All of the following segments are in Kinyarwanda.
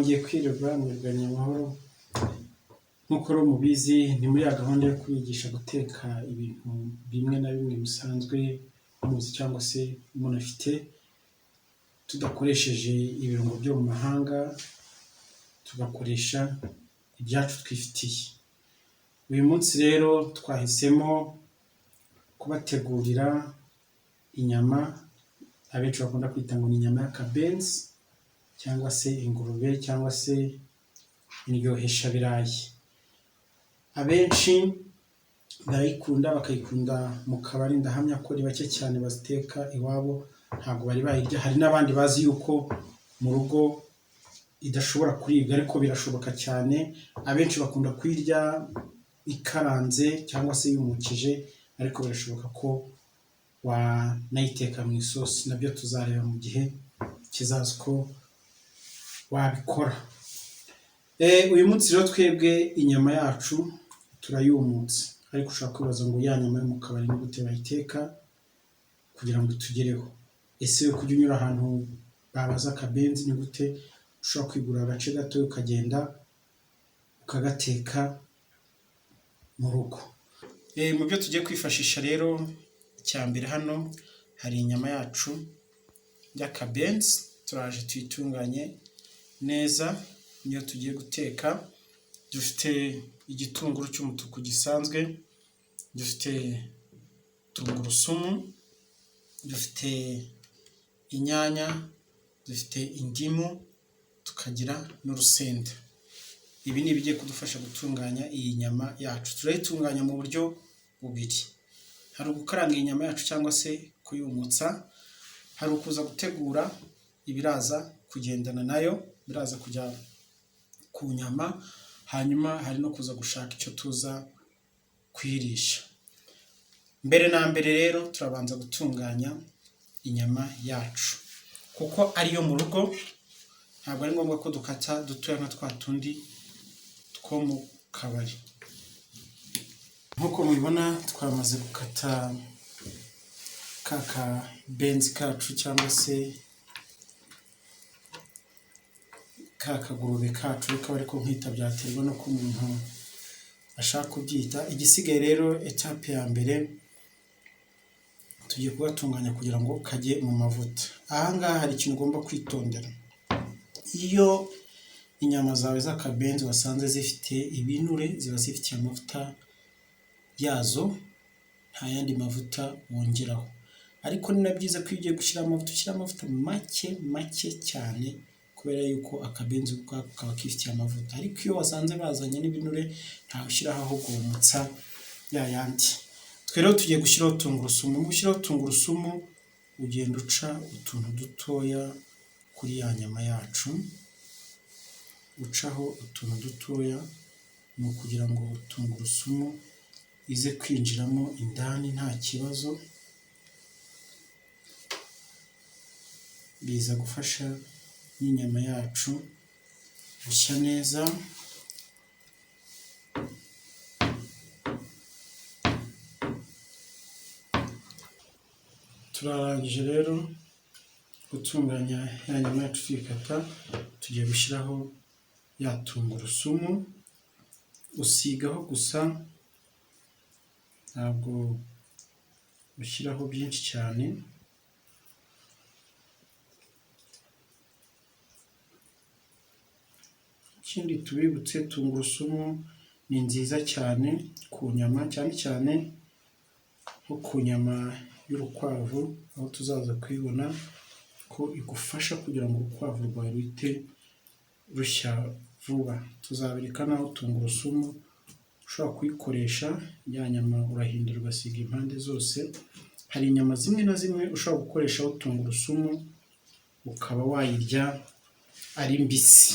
Mwongeye kwirirwa mwirwanya amahoro nk'uko rero mubizi ni muri ya gahunda yo kubigisha guteka ibintu bimwe na bimwe musanzwe muzi cyangwa se munafite, tudakoresheje ibirungo byo mu mahanga, tugakoresha ibyacu twifitiye. Uyu munsi rero twahisemo kubategurira inyama abenshi bakunda kwita ngo ni inyama y'akabenzi cyangwa se ingurube cyangwa se indyoheshabirayi. Abenshi barayikunda bakayikunda mu kabari, ndahamya ko ari bake cyane baziteka iwabo ntabwo bari bayirya, hari n'abandi bazi yuko mu rugo idashobora kuribwa ariko birashoboka cyane, abenshi bakunda kuyirya ikaranze cyangwa se yumukije ariko birashoboka ko wanayiteka mu isosi, nabyo tuzareba mu gihe kizaza uko wabikora. Uyu munsi rero twebwe inyama yacu turayumutsa, ariko ushobora kwibaza ngo ya nyama yo mu kabari ni gute bayiteka kugira ngo itugereho? Ese kujya unyura ahantu babaza akabenzi ni gute ushobora kwigurira agace gato ukagenda ukagateka mu rugo? Mu byo tugiye kwifashisha rero icya mbere hano hari inyama yacu y'akabenzi, turaje tuyitunganye neza niyo tugiye guteka, dufite igitunguru cy'umutuku gisanzwe, dufite tungurusumu, dufite inyanya, dufite indimu, tukagira n'urusenda. Ibi ni ibigiye kudufasha gutunganya iyi nyama yacu. Turayitunganya mu buryo bubiri, hari ugukaranga iyi nyama yacu cyangwa se kuyumutsa, hari ukuza gutegura ibiraza kugendana nayo, biraza kujya ku nyama, hanyuma hari no kuza gushaka icyo tuza kuyirisha. Mbere na mbere rero turabanza gutunganya inyama yacu kuko ariyo mu rugo, ntabwo ari ngombwa ko dukata dutoya nka twa tundi two mu kabari. Nk'uko mubibona twamaze gukata ka kabenzi kacu cyangwa se ka kagurube kacu, reka abe ariko nkita byaterwa n'uko umuntu ashaka kubyita. Igisigaye rero etape ya mbere tugiye kugatunganya kugira ngo kajye mu mavuta. Aha ngaha hari ikintu ugomba kwitondera, iyo inyama zawe z'akabenzi wasanze zifite ibinure, ziba zifitiye amavuta yazo, nta yandi mavuta wongeraho. Ariko ni na byiza ko iyo ugiye gushyiramo amavuta, ushyira amavuta make make cyane kubera yuko akabenzi ubwako kaba kifitiye amavuta. Ariko iyo wasanze bazanye n'ibinure ntawe ushyiraho ahubwo wumutsa ya yandi. Twe rero tugiye gushyiraho tungurusumu, mu gushyiraho tungurusumu ugenda uca utuntu dutoya kuri ya nyama yacu, ucaho utuntu dutoya ni ukugira ngo tungurusumu ize kwinjiramo indani nta kibazo, biza gufasha n'inyama yacu gushya neza. Turarangije rero gutunganya ya nyama yacu tuyikata, tugiye gushyiraho ya tungurusumu, usigaho gusa ntabwo ushyiraho byinshi cyane. Ikindi tubibutse tungurusumu ni nziza cyane ku nyama, cyane cyane nko ku nyama y'urukwavu, aho tuzaza kuyibona ko igufasha kugira ngo urukwavu rwawe ruhite rushya vuba. Tuzabereka n'aho tungurusumu ushobora kuyikoresha, ya nyama urahindura ugasiga impande zose. Hari inyama zimwe na zimwe ushobora gukoreshaho tungurusumu ukaba wayirya ari mbisi,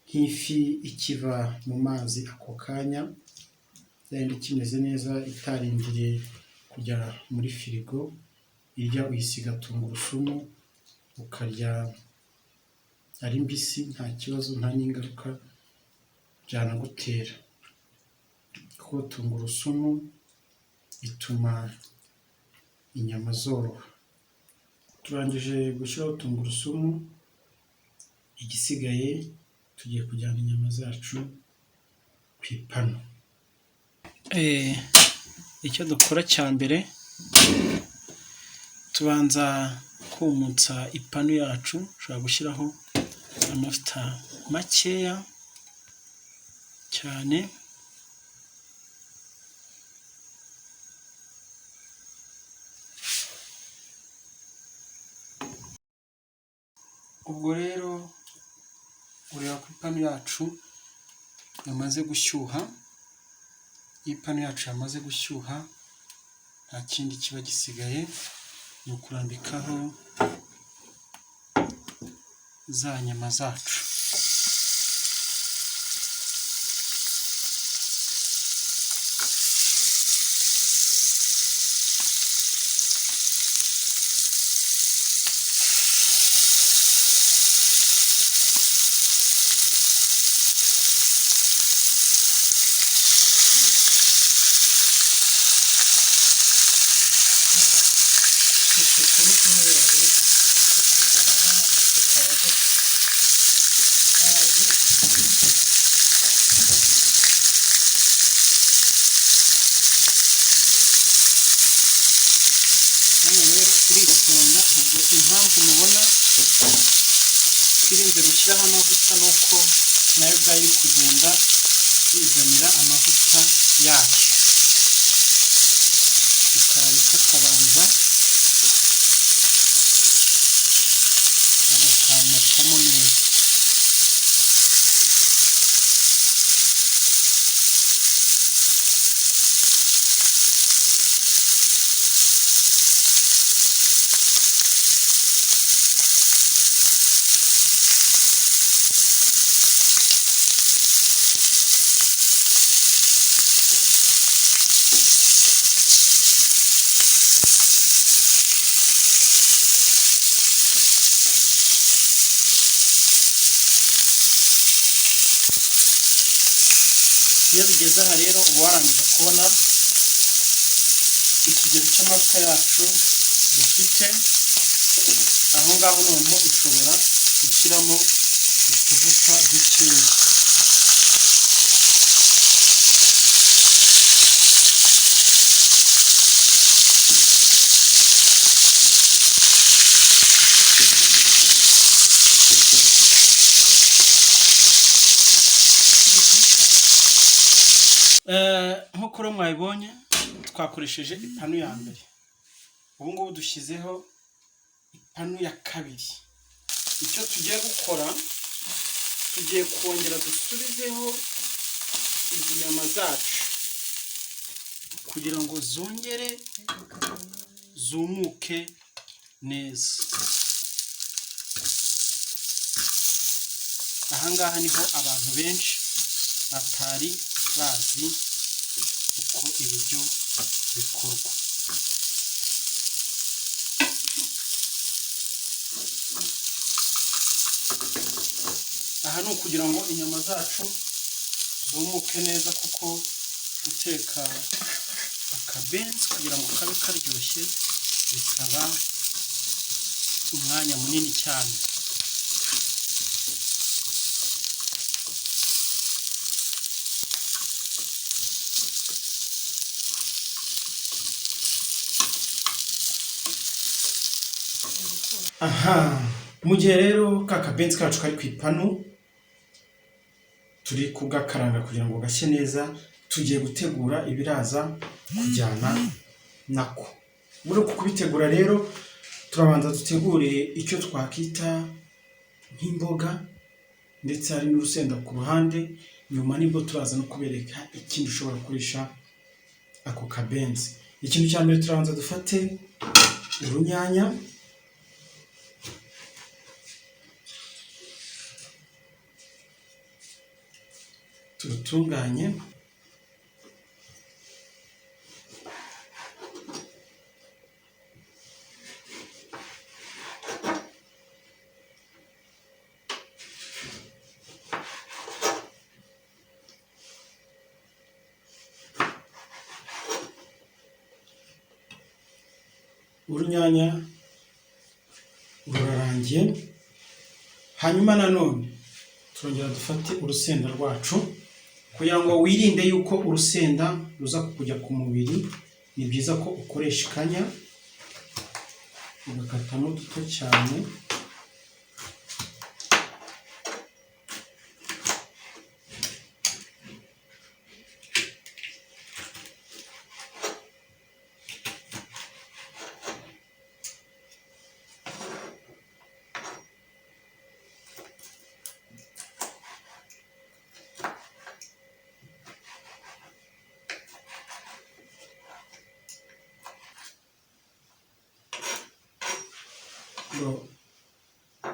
nk'ifi ikiva mu mazi ako kanya, yayindi ikimeze neza itarindiriye kujya muri firigo, irya uyisiga tungurusumu ukarya ari mbisi nta kibazo, nta n'ingaruka byanagutera, kuko tungurusumu ituma inyama zoroha. Turangije gushyiraho tungurusumu, Igisigaye tugiye kujyana inyama zacu ku ipanu. Icyo dukora cya mbere tubanza kumutsa ipanu yacu, ushobora gushyiraho amavuta makeya cyane. Ubwo rero ureba ko ipanu yacu yamaze gushyuha, iyo ipanu yacu yamaze gushyuha nta kindi kiba gisigaye ni ukurambikaho za nyama zacu. Hano rero uritonda, ubwo impamvu mubona twirinze gushyiraho amavuta ni uko nayo ubwayo iri kugenda yizanira amavuta yayo, ukayareka akabanza agakamukamo neza. Iyo bigeze aha rero uba warangije kubona ikigero cy'amavuta yacu dufite, aho ngaho noneho ushobora gushyiramo utuvuta dukeya. Nk'uko rero mwabibonye twakoresheje ipanu ya mbere, ubu ngubu dushyizeho ipanu ya kabiri. Icyo tugiye gukora, tugiye kongera dusubizeho izi nyama zacu kugira ngo zongere zumuke neza. Aha ngaha niho abantu benshi batari bazi uko ibiryo bikorwa. Aha ni ukugira ngo inyama zacu zumuke neza, kuko guteka akabenzi kugira ngo kabe karyoshye bisaba umwanya munini cyane. Aha mu gihe rero ka kabenzi kacu kari ku ipanu turi kugakaranga kugira ngo gashye neza, tugiye gutegura ibiraza kujyana nako. Muri uku kubitegura rero turabanza dutegure icyo twakita nk'imboga, ndetse hari n'urusenda ku ruhande, nyuma nibwo turaza no kubereka ikindi ushobora gukoresha ako kabenzi. Ikintu cya mbere turabanza dufate urunyanya, turutunganye, urunyanya rurarangiye. Hanyuma nanone turongera dufate urusenda rwacu, kugira ngo wirinde yuko urusenda ruza kujya ku mubiri, ni byiza ko ukoresha ikanya ugakatamo duto cyane.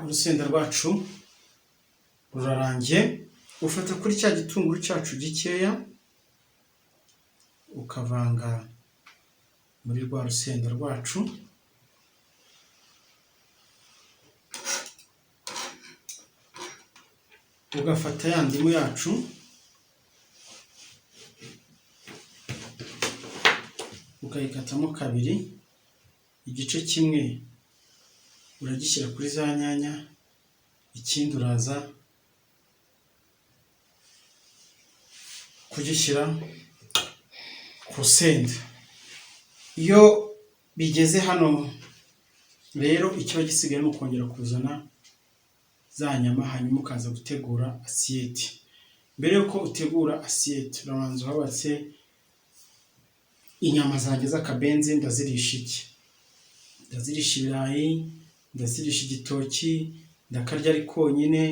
Urusenda rwacu rurarangiye, ufata kuri cya gitunguru cyacu gikeya ukavanga muri rwa rusenda rwacu, ugafata ya ndimu yacu ukayikatamo kabiri, igice kimwe uragishyira kuri za nyanya, ikindi uraza kugishyira ku rusenda. Iyo bigeze hano rero ikiba gisigaye ni ukongera kuzana za nyama, hanyuma ukaza gutegura assiette. Mbere y'uko utegura assiette urabanza uhabatse inyama zanjye z'akabenzi ndazirisha iki? Ndazirisha ibirayi, ndazirisha igitoki, ndakarya ari konyine,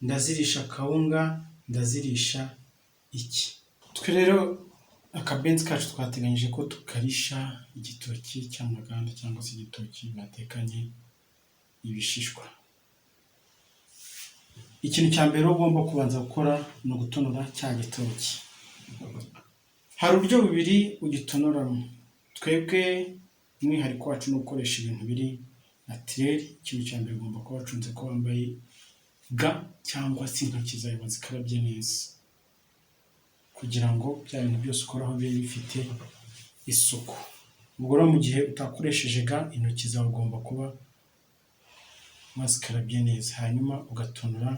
ndazirisha akawunga, ndazirisha iki? Twe rero akabenzi kacu twateganyije ko tukarisha igitoki cy'amaganda cyangwa se igitoki batekanye ibishishwa. Ikintu cya mbere ugomba kubanza gukora ni ugutonora cya gitoki. Hari uburyo bubiri ugitonoramo, twebwe umwihariko wacu ni ugukoresha ibintu biri naturel. Ikintu cya mbere ugomba kuba wacunze ko wambaye ga cyangwa se intoki zawe wazikarabye neza, kugira ngo bya bintu byose ukoraho bibe bifite isuku. Ubwo rero mu gihe utakoresheje ga, intoki zawe ugomba kuba wazikarabye neza, hanyuma ugatonora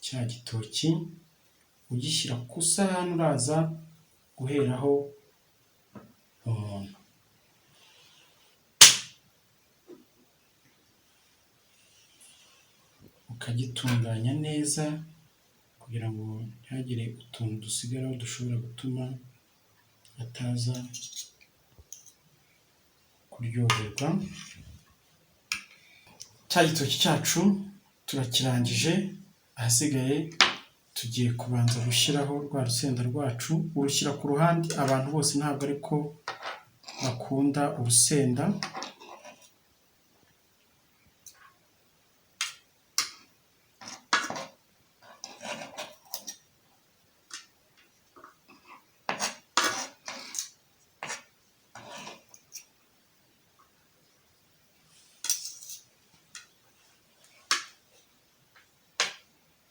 cya gitoki ugishyira ku isahani uraza guheraho umuntu. Ukagitunganya neza kugira ngo ntihagire utuntu dusigaraho dushobora gutuma ataza kuryoherwa. Cya gitoki cyacu turakirangije, ahasigaye tugiye kubanza gushyiraho rwa rusenda rwacu, urushyira ku ruhande, abantu bose ntabwo ariko bakunda urusenda.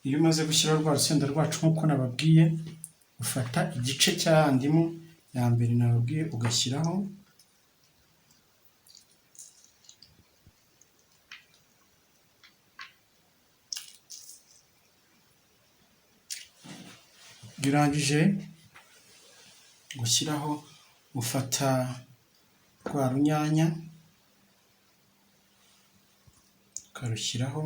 Iyo umaze gushyiraho rwa rusenda rwacu nk'uko nababwiye, ufata igice cya ya ndimu ya mbere nababwiye ugashyiraho, iyo urangije gushyiraho ufata rwa runyanya ukarushyiraho,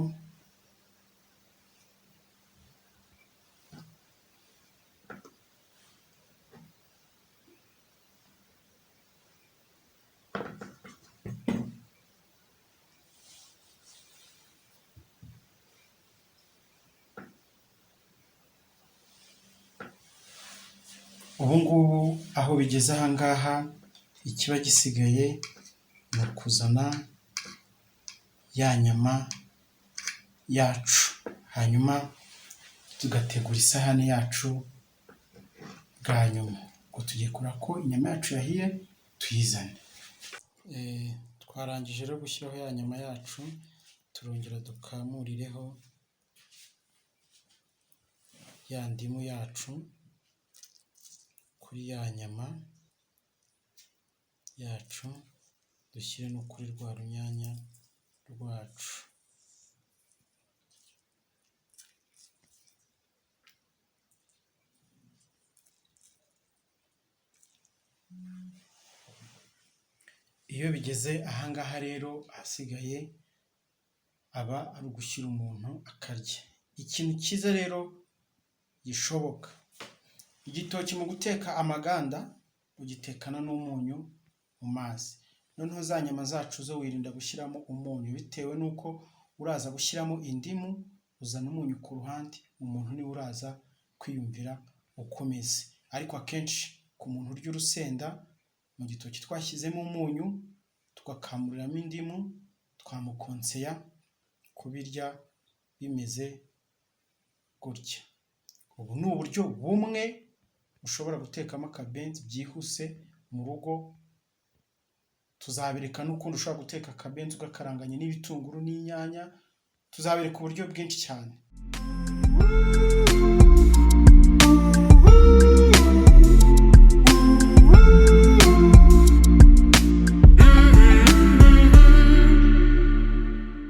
ubu ngubu aho bigeze aha ngaha ikiba gisigaye ni ukuzana ya nyama yacu, hanyuma tugategura isahani yacu bwa nyuma. Ubwo tugiye kureba ko inyama yacu yahiye tuyizane. Twarangije rero gushyiraho ya nyama yacu, turongera dukamurireho ya ndimu yacu kuri ya nyama yacu, dushyire no kuri rwa runyanya rwacu. Iyo bigeze aha ngaha rero, ahasigaye aba ari ugushyira umuntu akarya. Ikintu cyiza rero gishoboka, igitoki mu guteka amaganda ugitekana n'umunyu mu mazi, noneho za nyama zacu zo wirinda gushyiramo umunyu bitewe n'uko uraza gushyiramo indimu, uzana umunyu ku ruhande, umuntu niwe uraza kwiyumvira uko umeze. Ariko akenshi ku muntu urya urusenda, mu gitoki twashyizemo umunyu, tugakamuriramo indimu, twamukonseya kubirya bimeze gutya. Ubu ni uburyo bumwe ushobora gutekamo akabenzi byihuse mu rugo, tuzabereka n'ukundi ushobora guteka akabenzi ugakaranganya n'ibitunguru n'inyanya, tuzabereka uburyo bwinshi cyane.